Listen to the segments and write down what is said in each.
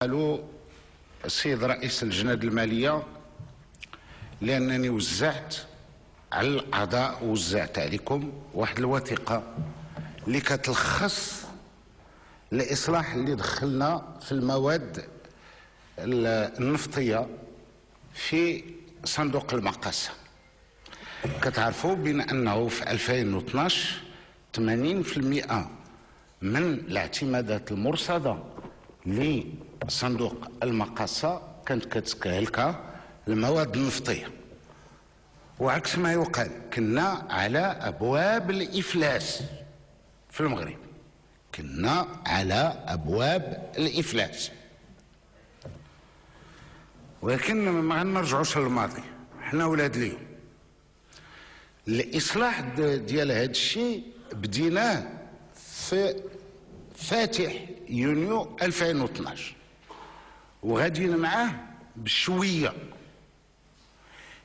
قالوا السيد رئيس اللجنة المالية، لأنني وزعت على الأعضاء، وزعت عليكم واحد الوثيقة اللي كتلخص الإصلاح اللي دخلنا في المواد النفطية في صندوق المقاصة. كتعرفوا بأن أنه في 2012 80% من الاعتمادات المرصدة لصندوق المقاصة كانت كتستهلكها المواد النفطية، وعكس ما يقال كنا على أبواب الإفلاس في المغرب، كنا على أبواب الإفلاس. ولكن ما غنرجعوش للماضي، حنا ولاد اليوم. الإصلاح ديال هذا الشيء بديناه في فاتح يونيو 2012 وغاديين معاه بشوية،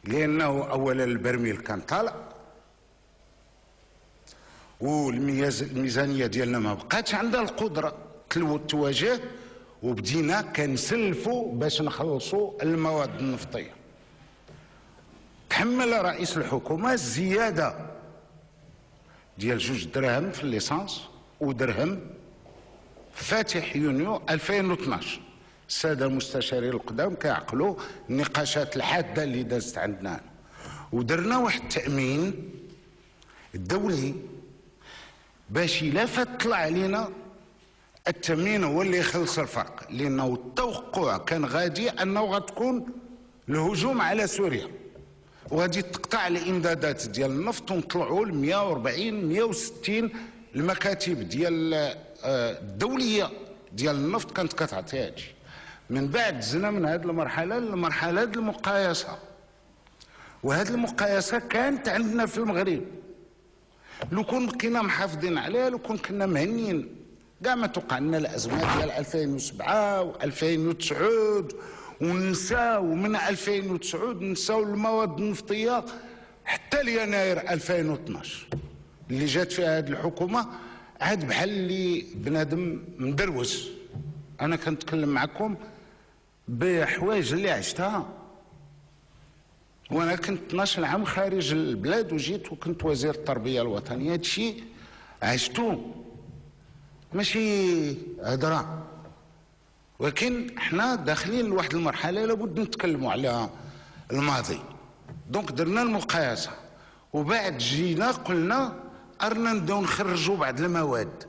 لأنه أولا البرميل كان طالع والميزانية ديالنا ما بقاتش عندها القدرة تواجه، وبدينا كنسلفوا باش نخلصوا المواد النفطية. تحمل رئيس الحكومة الزيادة ديال 2 دراهم في l'essence ودرهم فاتح يونيو 2012. السادة المستشارين القدام كيعقلوا النقاشات الحادة اللي دازت عندنا، ودرنا واحد التأمين الدولي باش إلا فات طلع علينا التأمين هو اللي يخلص الفرق، لأنه التوقع كان غادي أنه غتكون الهجوم على سوريا وغادي تقطع الإمدادات ديال النفط ونطلعوا ل 140 160. المكاتب ديال الدولية ديال النفط كانت كتعطي هادشي. من بعد دزنا من هذه المرحلة للمرحلة المقايسة، وهذه المقايسة كانت عندنا في المغرب. لو كون بقينا محافظين عليها، لو كون كنا مهنيين كاع ما توقع لنا الأزمات ديال 2007 و2009، ونساو من 2009 نساو المواد النفطية حتى ليناير 2012 اللي جات فيها هذه الحكومة. عاد بحال اللي بنادم مدروس. أنا كنتكلم معكم بحوايج اللي عشتها، وأنا كنت 12 عام خارج البلاد وجيت وكنت وزير التربية الوطنية. هادشي عشتو ماشي هضرة، ولكن حنا داخلين لواحد المرحلة لابد نتكلموا على الماضي. donc درنا المقايسة، وبعد جينا قلنا أرنا نبداو نخرجوا بعض المواد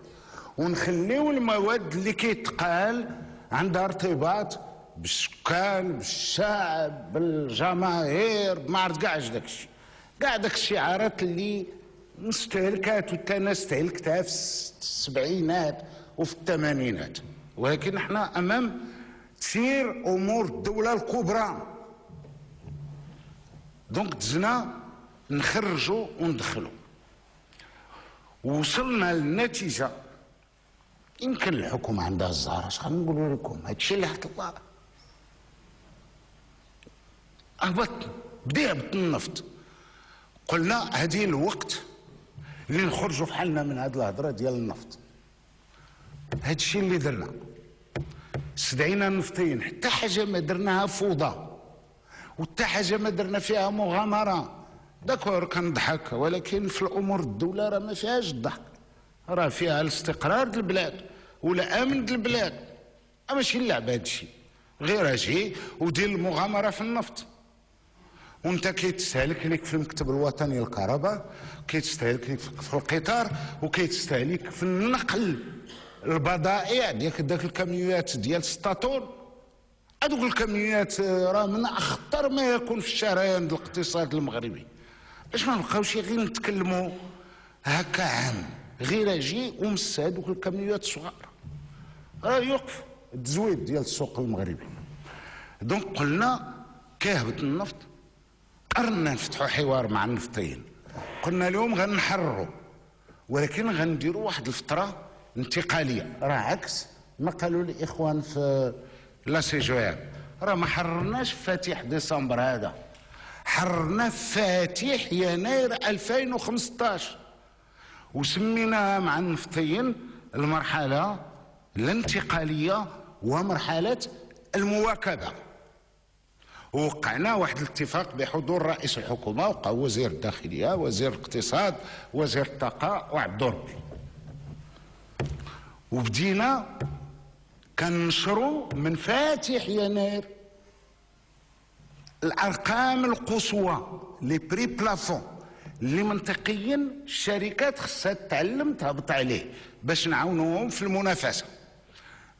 ونخليو المواد اللي كيتقال عندها ارتباط بالسكان، بالشعب، بالجماهير، ما عرفت كاع اش داكشي، كاع داك الشعارات اللي مستهلكات وتا استهلكتها في السبعينات وفي الثمانينات. ولكن احنا امام تسير امور الدولة الكبرى، donc دزنا نخرجوا وندخلوا، وصلنا للنتيجة. يمكن الحكومة عندها الزهر، اش غنقولوا لكم، هادشي اللي حط الله. هبط، بدا يهبط النفط. قلنا هذه الوقت اللي نخرجوا فحالنا من هاد الهضرة ديال النفط. هادشي اللي درنا، استدعينا النفطيين، حتى حاجة ما درناها فوضى، وحتى حاجة ما درنا فيها مغامرة. d'accord كنضحك، ولكن في الامور الدولة راه ما فيهاش الضحك، راه فيها الاستقرار ديال البلاد والامن ديال البلاد، ماشي اللعب هادشي. غير اجي ودير المغامرة في النفط، وانت كيتستهلك لك في المكتب الوطني للكهرباء، كيتستهلك لك في القطار، وكيتستهلك في النقل البضائع ديال داك الكاميونات ديال 6 طن. هذوك الكاميونات راه من اخطر ما يكون في الشريان ديال الاقتصاد المغربي. باش ما نبقاوش غير نتكلموا هكا عام، غير اجي ومس هذوك الكاميونات الصغار راه يوقف التزويد ديال السوق المغربي. donc قلنا كيهبط النفط قررنا نفتحوا حوار مع النفطيين، قلنا لهم غنحرروا ولكن غنديروا واحد الفترة انتقالية. راه عكس ما قالوا الاخوان في la CGEM، راه ما حررناش فاتح ديسمبر هذا، حررنا فاتح يناير 2015، وسميناها مع النفطيين المرحلة الانتقالية. ومرحلة المواكبة. ووقعنا واحد الاتفاق بحضور رئيس الحكومة، وقع وزير الداخلية، وزير الاقتصاد، وزير الطاقة وعبد ربي، وبدينا كنشروا من فاتح يناير الارقام القصوى، les prix plafonds، اللي منطقيا الشركات خصها تتعلم تهبط عليه باش نعاونوهم في المنافسة.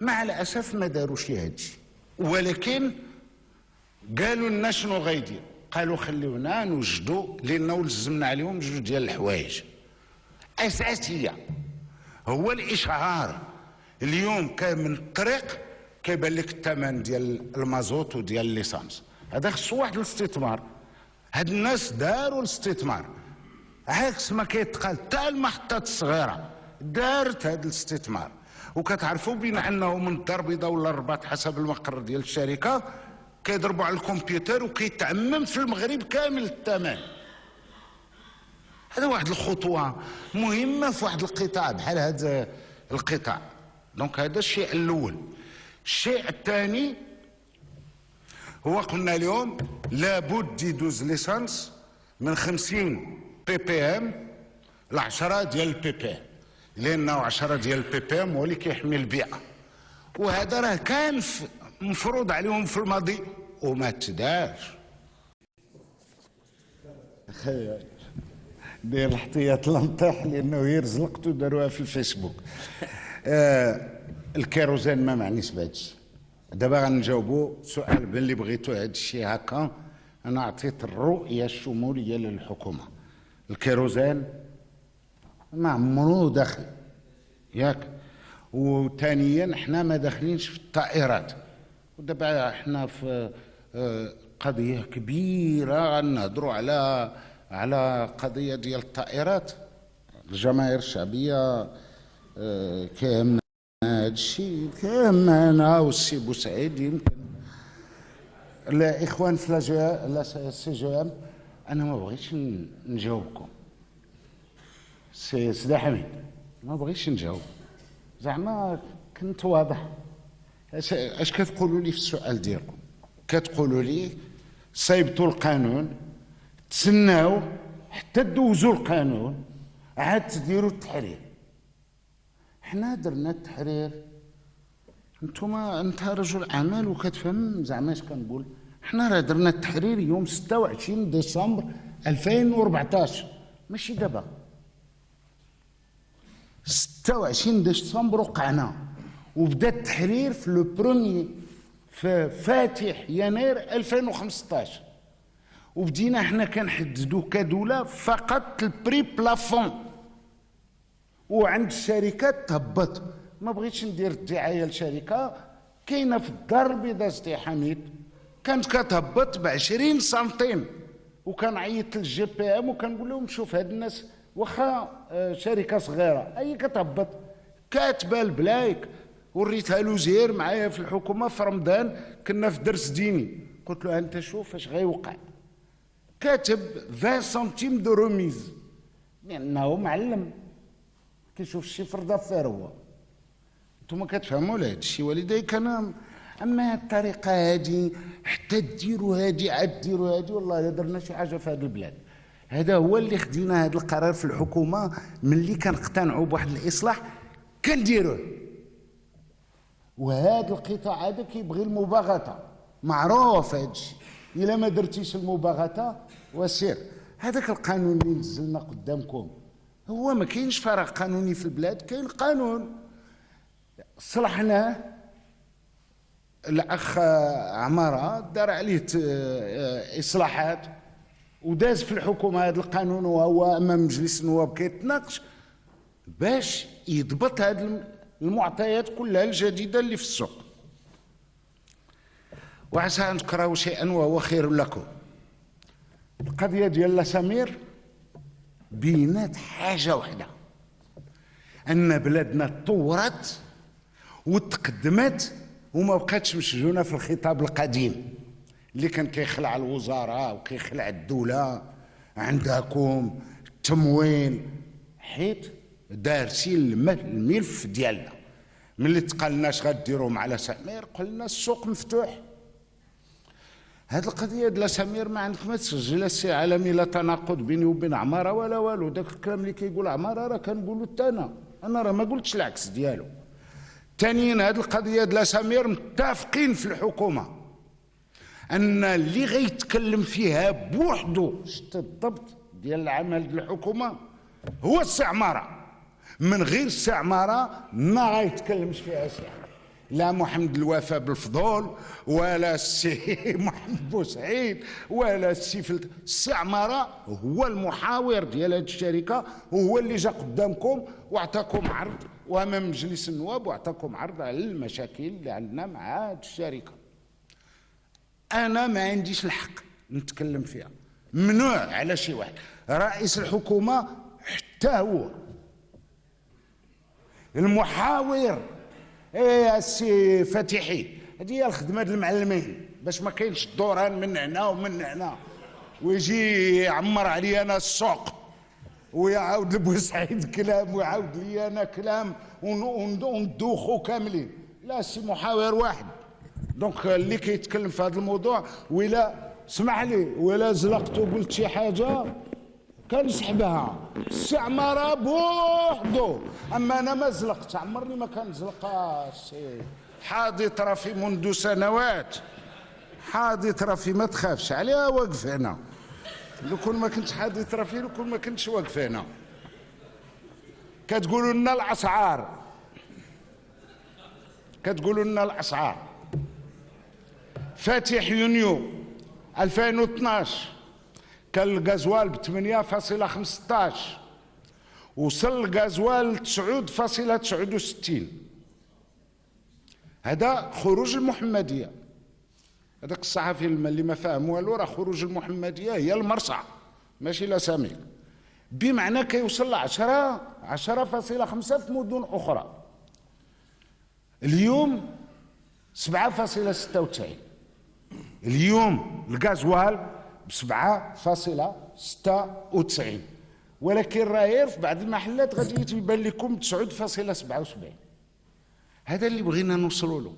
مع الاسف ما داروش هادشي، ولكن قالوا لنا شنو غيدير، قالوا خليونا نوجدوا، لانه لزمنا عليهم جوج ديال الحوايج اساسية. هو الاشهار اليوم كان من الطريق كيبان لك الثمن ديال المازوت وديال l'essence، هذا خصو واحد الاستثمار. هاد الناس داروا الاستثمار عكس ما كيتقال، حتى المحطات الصغيرة دارت هذا الاستثمار. وكتعرفوا بما انه من الدار البيضاء ولا الرباط حسب المقر ديال الشركة كيضربوا على الكمبيوتر وكيتعمم في المغرب كامل الثمن. هذا واحد الخطوة مهمة في واحد القطاع بحال هذا القطاع. donc هذا الشيء الاول. الشيء الثاني هو قلنا اليوم لابد يدوز l'essence من 50 ppm ل 10 ديال ال ppm، لانه 10 ديال ال ppm هو اللي كيحمي البيئة، وهذا راه كان مفروض عليهم في الماضي وما تدارش. خير دير الاحتياط لنطيح لانه غير زلقتو داروها في الفيسبوك. الكيروزين ما معنيش بهادشي. دابا غنجاوبوا سؤال باللي بغيتو هادشي هكا. انا عطيت الرؤية الشمولية للحكومة. الكيروزين ما عمرو داخل، ياك؟ وثانيا حنا ما داخلينش في الطائرات، ودابا حنا في قضية كبيرة غنهضروا على قضية ديال الطائرات. الجماهير الشعبية كيهمنا هذا الشيء، كيهمنا انا والسي بوسعيد، يمكن الاخوان في la CGEM. انا ما بغيتش نجاوبكم سي سيدي حميد، ما بغيتش نجاوب، زعما كنت واضح. اش كتقولوا لي في السؤال ديالكم؟ كتقولوا لي صايبتوا القانون، تسناو حتى دوزوا القانون عاد تديروا التحرير. حنا درنا التحرير، انتوما انت رجل اعمال وكتفهم زعما اش كنقول. حنا راه درنا التحرير يوم 26 ديسمبر 2014، ماشي دابا. 26 ديسمبر وقعنا، وبدا التحرير في le premier في فاتح يناير 2015، وبدينا حنا كنحددوا كدولة فقط ال prix plafond، وعند الشركات تهبط. ما بغيتش ندير الدعاية لشركة كاينه في الدار البيضاء سيدي حميد، كانت كتهبط ب 20 سنتيم، وكنعيط لل GPM وكنقول لهم شوف هاد الناس واخا شركة صغيرة اي كتهبط كاتبه البلايك. وريتها لوزير معايا في الحكومة في رمضان، كنا في درس ديني، قلت له انت شوف اش غيوقع، كاتب 20 centimes de remise، لانه معلم كيشوف ال chiffre d'affaires هو. انتم كتفهموا لهذا الشيء، ولذلك انا اما الطريقة هذه حتى ديروا هذه عاد ديروا هذه، والله الا درنا شي حاجة في هذه البلاد. هذا هو اللي خدينا هذا القرار في الحكومة، ملي كنقتنعوا بواحد الاصلاح كنديروه. وهذا القطاع هذا كيبغي المباغته، معروف هذا الشيء، الا ما درتيش المباغته وسير. هذاك القانون اللي نزلنا قدامكم هو ما كاينش فراغ قانوني في البلاد، كاين قانون صلحناه. الاخ عمارة دار عليه اصلاحات وداز في الحكومة هذا القانون، وهو امام مجلس النواب كيتناقش باش يضبط هذه المعطيات كلها الجديدة اللي في السوق. وعسى ان تكرهوا شيئا وهو خير لكم. القضية ديال لاسامير بينات حاجة واحدة، ان بلادنا تطورت وتقدمت وما بقاتش مسجونه في الخطاب القديم اللي كان كيخلع الوزراء وكيخلع الدولة، عندكم التمويل، حيت دارسين الملف ديالنا. ملي تقالنا اش غديروا مع لاسامير؟ قلنا السوق مفتوح. هذه القضية د لاسامير ما عندك ما تسجل السي عالمي، لا تناقض بيني وبين عمارة ولا والو. داك الكلام اللي كيقول عمارة راه كنقولو حتى انا، انا راه ما قلتش العكس ديالو. ثانيا، هذه القضية د لاسامير متفقين في الحكومة ان اللي غيتكلم فيها بوحدو، شفت الضبط ديال العمل ديال الحكومة، هو السي عمارة. من غير السي عمارة ما غيتكلمش فيها شي حد، لا محمد الوفا بالفضول ولا السي محمد بوسعيد ولا السي فلت. السي عمارة هو المحاور ديال هذه الشركة، وهو اللي جا قدامكم واعطاكم عرض وامام مجلس النواب واعطاكم عرض على المشاكل اللي عندنا مع هذه الشركة. انا ما عنديش الحق نتكلم فيها، ممنوع على شي واحد. رئيس الحكومة حتى هو المحاور. ايه السي فتيحي، هذه هي الخدمة ديال المعلمين، باش ما كاينش الدوران من هنا ومن هنا ويجي يعمر علي انا السوق ويعاود لبوسعيد كلام ويعاود لي انا كلام وندوخو كاملين. لا، سي محاور واحد، donc اللي كيتكلم في هذا الموضوع، وإلا اسمح لي ولا زلقت وقلت شي حاجة كنسحبها. السي عمارة بوحدو، اما انا ما زلقت، عمرني ما كنزلق. السي حاضي طرفي منذ سنوات، حاضي طرفي، ما تخافش عليها، واقف هنا. لو كون ما كنتش حاضي طرفي لو كون ما كنتش واقف هنا. كتقولوا لنا الاسعار، كتقولوا لنا الاسعار. فاتح يونيو 2012 كان الغازوال ب 8.15، وصل الغازوال 9.69. هذا خروج المحمدية. هذاك الصحفي اللي ما فاهم والو، راه خروج المحمدية هي المرسى ماشي لاسامير، بمعنى كيوصل ل 10 10.5 في مدن اخرى. اليوم 7.96. اليوم الغازوال ب 7.96، ولكن راه في بعض المحلات غادي يبان لكم 9.77. هذا اللي بغينا نوصلوا له.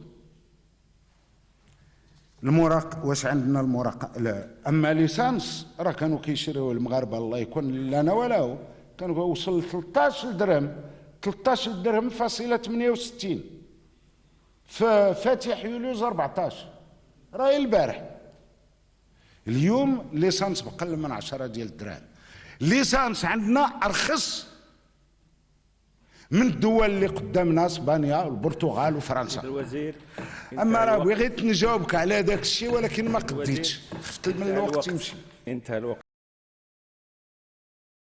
المراق واش عندنا المراقبة؟ لا. اما l'essence راه كانوا كيشريو المغاربه، الله يكون لنا وله، كانوا وصل ل 13 درهم، 13 درهم فاصلة 68 في فاتح يوليوز 14، راهي البارح. اليوم l'essence بقل من 10 ديال الدراهم. l'essence عندنا ارخص من الدول اللي قدامنا، اسبانيا والبرتغال وفرنسا. الوزير. اما راه بغيت نجاوبك على ذاك الشيء ولكن ما قديتش، خفت من الوقت يمشي. انتهى الوقت.